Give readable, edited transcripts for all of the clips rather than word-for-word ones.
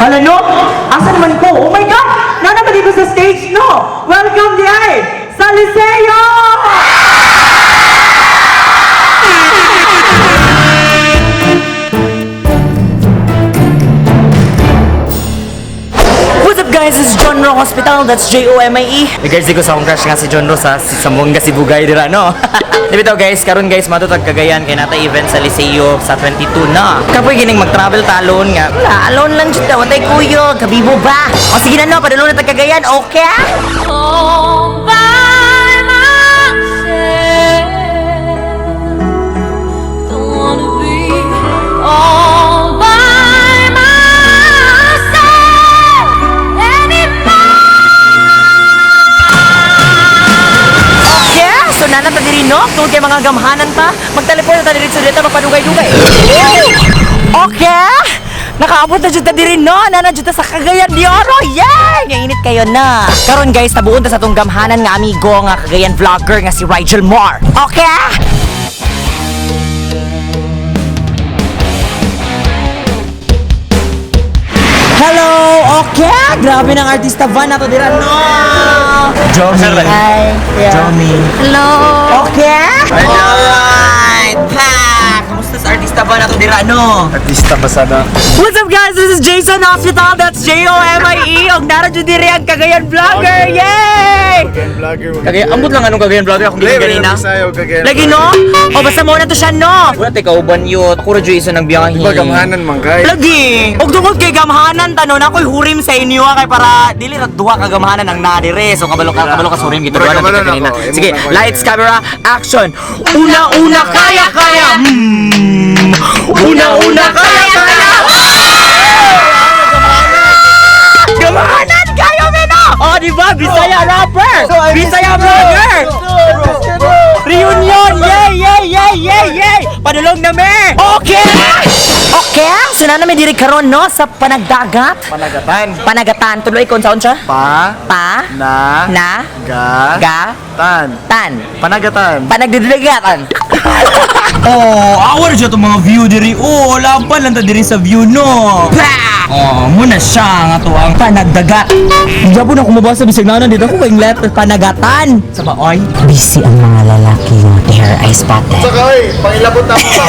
Hala no? Asa naman ko? Oh my God! Naa naman dito sa stage, no? Welcome diay! Sa Liceo! What's up, guys? This is John Ro Hospital. That's Jomie. Regards ko sa akong crush nga si John Ro sa si Sambuanga si Bugay dira, no. Di bitaw, guys, karon guys madto tag Cagayan kay nata event sa Liceo sa 22 na. Kapoy gining mag-travel ta alone nga. Wala, alone lang jud ta, watay kuyog, kabibo ba? O sige na no, padulong na tag Cagayan, okay? All by myself. Don't wanna be all by myself anymore. Yeah! So naa na ta diri no, tungod kay mga gamhanan pa, mag-teleport na ta diri sa dito magpadugay-dugay. Okay! Nakaabot na jud ta diri no, naa na jud ta sa Cagayan de Oro. Yay! Nga init kayo na. Karon guys, tabuon ta sa atong gamhanan nga amigo nga Cagayan vlogger nga si Rigel Moore. Okay? Hello! Okay! Grabe ng artista van nato dira no. Jomi. Hi. Yeah. Jomi. Hello. Okay? Alright! Pa! Kamusta sa artista ba nato dira no? Artista ba sana? What's up, guys? This is Jason Hospital. That's Jomie. Og nara jud diri ang Cagayan vlogger. Yay! Cagayan vlogger. Cagayan, ambot lang anong Cagayan vlogger akong giling ganina. Bisaya, Cagayan. Lagi no? O basta mo na to siya no. Wala tay kauban yun. Ako ra jud isa ng biyahe. Diba gamhanan man kay? Lagi! Og tungod kay gamhanan tanon ako'y hurim sa inyo ah, kay para dili ra duha ka gamhanan ang naa dire. So kabalo ka sa hurim gito Mura duha na kabalo kita na kanina. ako. Imo Sige, na ako, lights, eh. camera, action. Una una kaya kaya. Una una kaya kaya. Gamhanan kayo meno. Oh, di ba? Bisaya rapper. Bisaya vlogger. Reunion! Yay! Yay! Yay! Yay! Yay! Padulong na me! Okay! Okay! So na namin diri karon no sa Panagdagat. Panagatan. Panagatan tuloy kon saon siya? Pa. Pa Na. na Ga. ga Tan. tan. Panagatan. Panagdidagatan. Oh, awar siya itong mga view diri. Oh, laban lang ta diri sa view no. Oh, muna siya nga to ang panagdagat. Diyan po na kumabasa bisag na dito ko kayong letter panagatan. Sa ba oy? Busy ang mga lalaki yo. There I spotted. Saka oy, pangilabot na mo.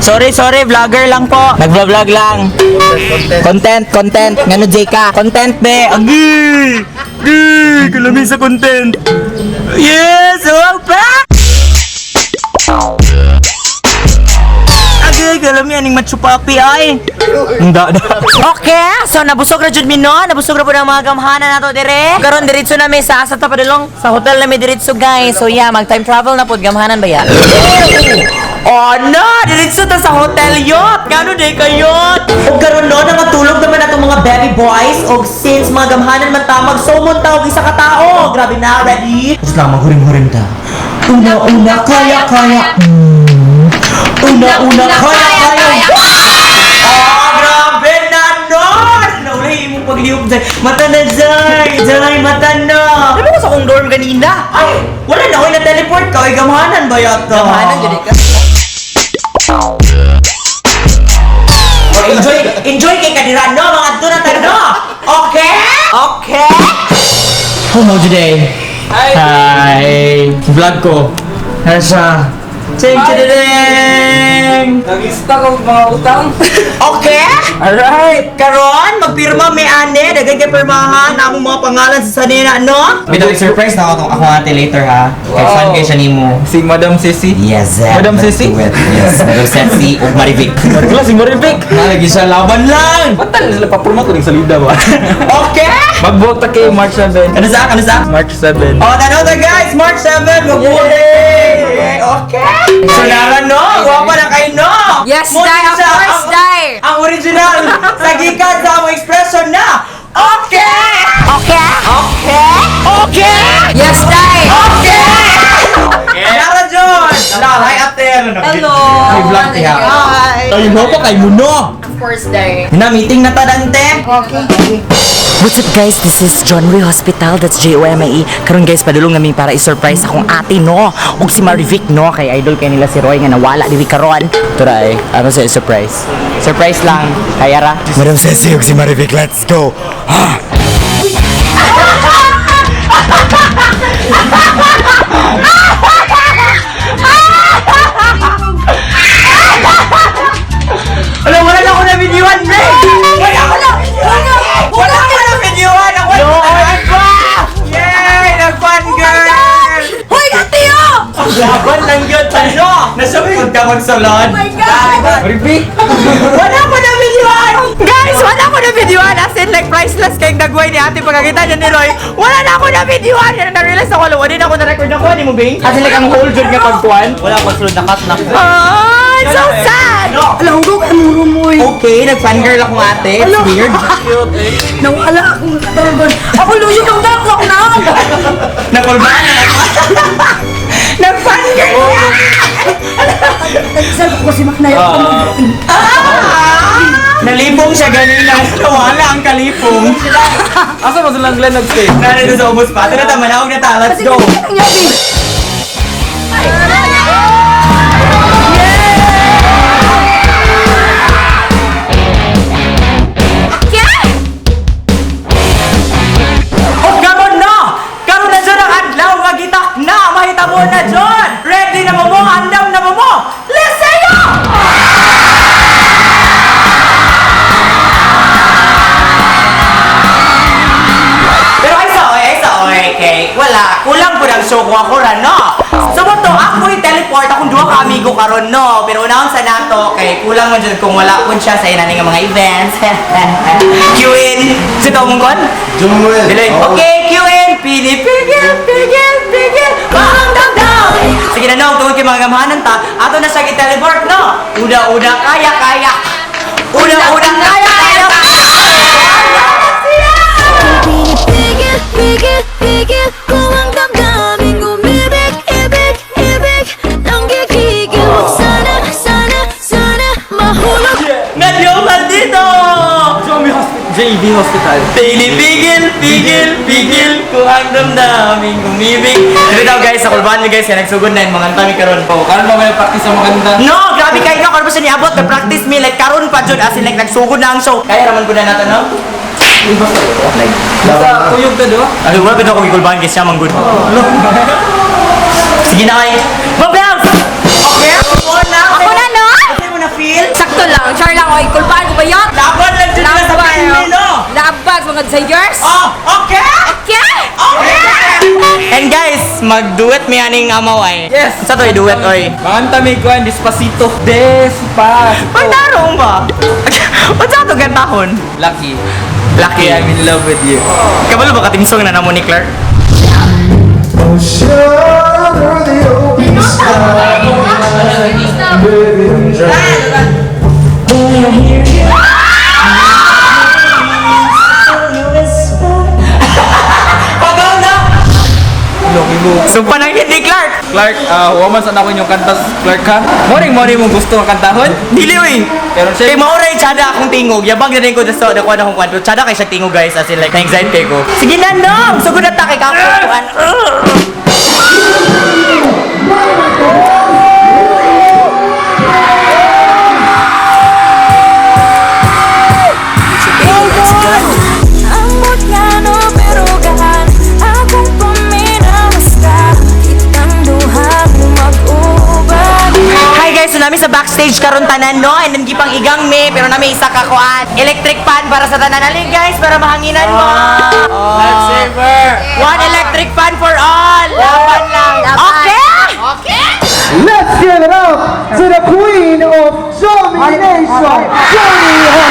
Sorry, sorry, vlogger lang po. Nagvlog lang. Content, Content, content. content. Ngano J ka? Content be. Agi! Gi! Kalami sa content. Yes! Oh, pa! Agi, kalami aning machu papi ay. Hindi na. Okay, so nabusog ra jud mi no, nabusog ra pud ang mga gamhanan nato dire. Karon diretso na mi sa asa ta padulong sa hotel na mi diretso, guys. So yeah, mag time travel na pud gamhanan ba ya? Oh no, diretso ta sa hotel yacht. Ngano day kayot? Og karon no, nangatulog naman atong mga baby boys og since mga gamhanan man ta mag-summon ta og isa ka tao. Grabe na, ready? Gusto lang maghurim-hurim ta. Una una kaya kaya. Una una kaya kaya. Oh, grabe na nun! Naulay imong paglihok dyan. Mata na, Zay! Zay, mata na! Ano ko sa akong dorm kanina? Ay, wala na. Oy, na-teleport ka. Oy, gamhanan ba yata? Gamhanan, gani ka. Oh, enjoy, enjoy kay kadira, no? Mga adto na ta, no? Okay? Okay? Hello today. Hi. Hi. Vlog ko. Nasa. Ching ching. Nag-ista ko mga utang. Okay? Alright. Karon, magpirma may ane. Daghan kay pirmahan. Among mga pangalan sa sanina, no? Bitaw surprise na ako tong ako ate later ha. Kay fan kay siya nimo. Si Madam Sisi. Yes, Madam let's Sisi? do it. Yes, Madam Sisi ug Marivic. Wala si Marivic. Nalagi siya laban lang. Batal sila papurma ko ning salida ba. Okay? Magbuwag ta kay March 7. Ano sa? Ano sa? March 7. Oh, tanaw ta guys, March 7, magbuhay! Okay? So nara no, guwapa na kayo no! Yes, Mo Day, ni of siya course, Day. Ang original sa gikan sa among expression na Okay! Okay! Okay! Okay! Yes, Day. Okay! Nara John! Nara, hi ate! Hello. May vlog tiha. Hi. Ay, mo pa kay muno. Of course, Day. Na meeting na ta dante. Okay. What's up, guys? This is John Ray Hospital. That's Jomie. Karon guys, padulong nami para i-surprise akong ate, no. Ug si Marivic, no, kay idol kay nila si Roy nga nawala diri karon. Turay, ano sa surprise? Surprise lang. Kaya ra. Madam Ceci ug si Marivic, let's go. Wala, wala na ako na videoan, pre! Wala ako na videoan! Wala ako na videoan! Ako no, pa! Yay! Nag-fun girl! Hoy, Ate! Laban lang yun, tano! Nasa ka magsalon. Oh my God! Marivic! Wala ko na videoan! Guys, wala ko na videoan! As in, like, priceless kayong dagway ni ate pagkakita niya ni Roy. Wala na ako na videoan! Yan, na-realize ako, wala din ako na-record na kuha ni mo, Bing. As in, like, ang whole jud nga pagkuhan. Wala akong sulod na cut na. Ah, it's so sad! Alam ko kay muro mo eh. Okay, nag-fangirl ako ate. It's weird. Nawala akong kataragan. Ako luyo kang dako ako na. Nakulbaan na ako. Nag-fangirl siya! Tag-isal ko si Maknay. Nalipong siya ganina. Nawala ang kalipong. Asa ba silang Glenn nag-stay? Narito sa ubos pa. Tara, tama na na ta. Let's go. Nangyari. O karon na! Karon na dyan ang adlaw nga gitak na! Mahita mo na dyan! Ready na mo mo! Andam na mo mo! Let's say go! Pero ay sa oy, ay sa oy, kay wala, kulang po ng show ko ako ra, no? So mo to, ako teleport, akong duha ka amigo karon, no? Pero unahon sa nato, kay kulang man jud kung wala kun siya sa inani nga mga events. Q-in, si mong kon? Jumuel. Dili. Okay, QN, pili, pigil, pigil, pigil, bang, dam, dam. Sige na, no, tungod kay mga gamhanan ta, ato na siya gi-teleport, no? Una, una, kaya, kaya. Una, una, kaya, kaya. Pigil, pigil, pigil ko ang damdamin. Umibig, ibig, ibig nang gigigil. Huwag sana, sana, sana mahulog. Nagyoman dito! Jomi Hospital. JV Hospital. Pili, pigil, pigil, pigil ko ang damdamin umibig. Dito daw guys, sa kulbahan mi guys, kaya nagsugod na yung mga kami karon po. Karon ba may practice sa maganda? No, grabe kayo no, karon pa siya niabot, na-practice me, like karon pa jud, as in like nagsugod na ang show. Kaya raman ko na nato, no? Like, Sa kuyog ta do? Ano, wala ba ako gikulbahan kay siya manggod? Sige na kay. Mabels! Okay, ako na. Ako na, no? Okay mo na feel? Sakto lang, char lang, oy, kulpaan ko ba yan? Laban lang dyan na sa pili, no? Labag, mga desires. Oh, okay! Okay! Okay! And guys, mag-duet mi aning amaway. Yes. Sa to duet oy. Manganta may kuan Despacito. Despacito. Pagdarong ba? Unsa to gantahon? Lucky. Lucky. I'm in love with you. Kabalo ba katimsong na namo ni Clark? Ocean or the open sky. Baby, I'm drowning. Pagaw na! Lucky mo. So panangin ni Clark. Clark, woman sa ako inyong kanta, Clark ha? Morning, morning mong gusto ang kantahon? Dili oy. Pero siya- Kay mao ray tsada akong tingog. Yabang na din ko sa nakuha na akong kwan. Tsada kay siya tingog guys, as in like na-anxiety kay ko. Sige na no. Sugod na ta kay kako kuan. Amot nga no pero gaan akong paminawas ka. Kitang duha mag-uban. Hi guys, so nami sa backstage karon tanan no, and then gipang igang me pero nami isa ka kuan. Electric fan para sa tanan. Ali guys, para mahanginan mo. Lifesaver! One electric fan for all. Laban lang. Okay. Okay! Let's give it up to the queen of domination, Johnny Hospital!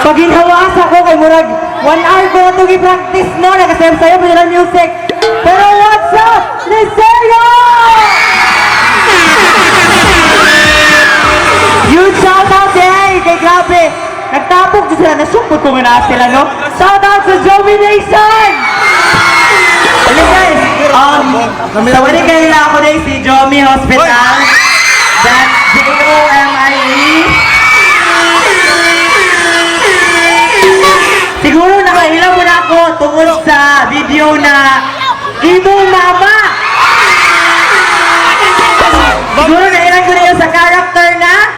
Paginhawa sa ko kay murag 1 hour ko na itong i-practice, no? Nakasayaw-sayaw pa nila music. Pero what's up, Liceo? Huge shout out eh! Kay grabe! Nagtapok dyan sila, nasupot ko nga na sila, no? Shout out sa Joey Nation! Hello guys! Tawagin kayo na ako din si Jomi Hospital. That's Jomie. Siguro nakaila mo na ako tungkol sa video na Imong Mama! Siguro nailan ko na yun sa character na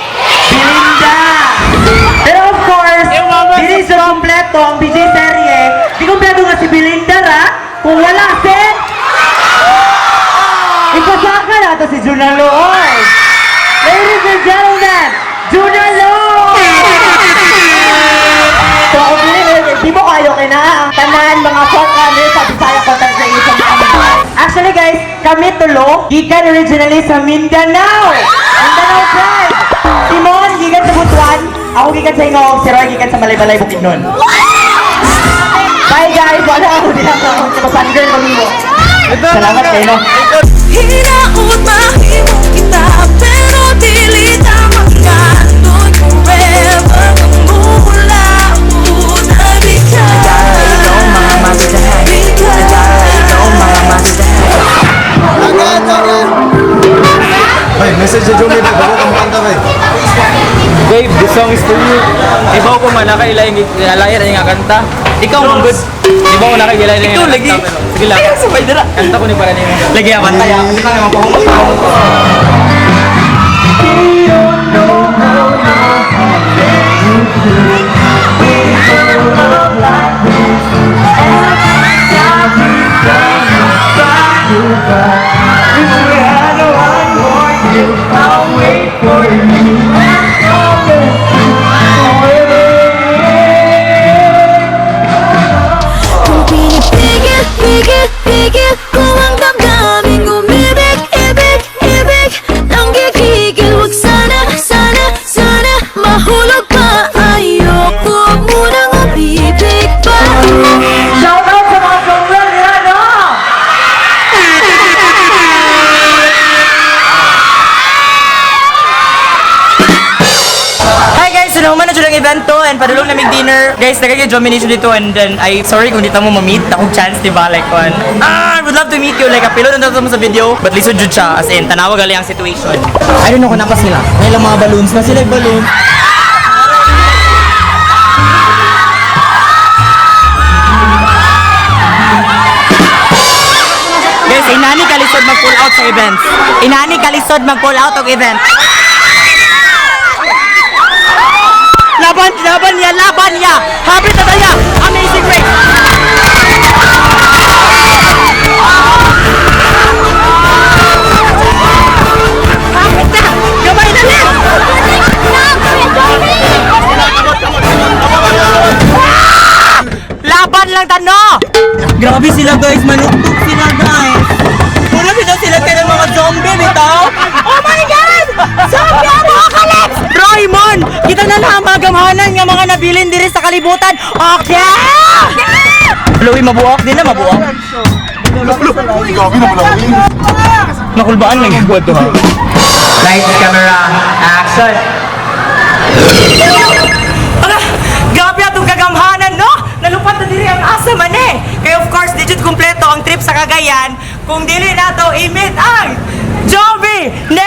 Belinda! Pero of course, dili sa kompleto ang BJ serye. Di kompleto nga si Belinda ra. Kung wala si ipasaka na ito si Junalo. Oy! Ladies and gentlemen, Junalo! So, kung di mo kayo kay na ang tanan mga frontrunner sa Bisaya Content Creation. Actually guys, kami tulo, gikan originally sa Mindanao. Mindanao Pride. Simon, gikan sa Butuan. Ako gikan sa Gingoog, si Roy gikan sa Malaybalay, Bukidnon. Bye guys! Wala ako din ako. Fangirl kami mo. Salamat kayo, no? Hinaot mahimo kita pero dili ta magkandoy forever mamulaot ay bigay bigay. Ay, message sa Jomi, bago ka makanta ba? Babe, this song is for you. Ibaw ko man nakailain lain nga kanta. Ikaw man good. Ibaw ko nakailain nga Ikaw kanta. lagi. Sige lang. Ayaw sabay dira. Kanta ko ni para nimo. Lagi ang kanta ya. Kasi kami mapahumot. Kung pinipigil, pigil, pigil ko ang damdamin, umibig, ibig, ibig nang gigigil. Wag sana, sana, sana mahulog pa. Ayoko munang umibig pa. Shout out sa mga jungler nila, no? Hi guys, so nahuman na jud ang event to and padulong namig dinner. Guys, nagay Domination dito and then I sorry kung di ta mo ma-meet akong chance, di ba? Like on. Ah, I would love to meet you, like apilo na mo sa video, but lisod jud siya, as in tanawa gali ang situation. I don't know kung napas sila. May ilang mga balloons na sila yung balloon. Guys, inani kalisod mag-pull out sa events. Inani kalisod mag-pull out og event. Laban, laban niya, laban niya! Happy na tayo! Amazing race! Hapit na! Gamay na lang! Laban lang tano! Grabe sila guys, manuktok sila guys. Puro bitaw sila kayo ng mga zombie bitaw. Oh my God! Zombie apocalypse! Raymond! Kita na lang ang mga gamhanan nga mga nabilin diri sa kalibutan. Okay! Louie, mabuok din na mabuok. Gabi na pala. Nakulbaan lang yung to ha. Lights, camera, action! Ala, grabe atong kagamhanan, no? Nalupat na diri ang asa man eh. Kaya of course, di jud kumpleto ang trip sa Cagayan kung dili nato i-meet ang Joby Nation!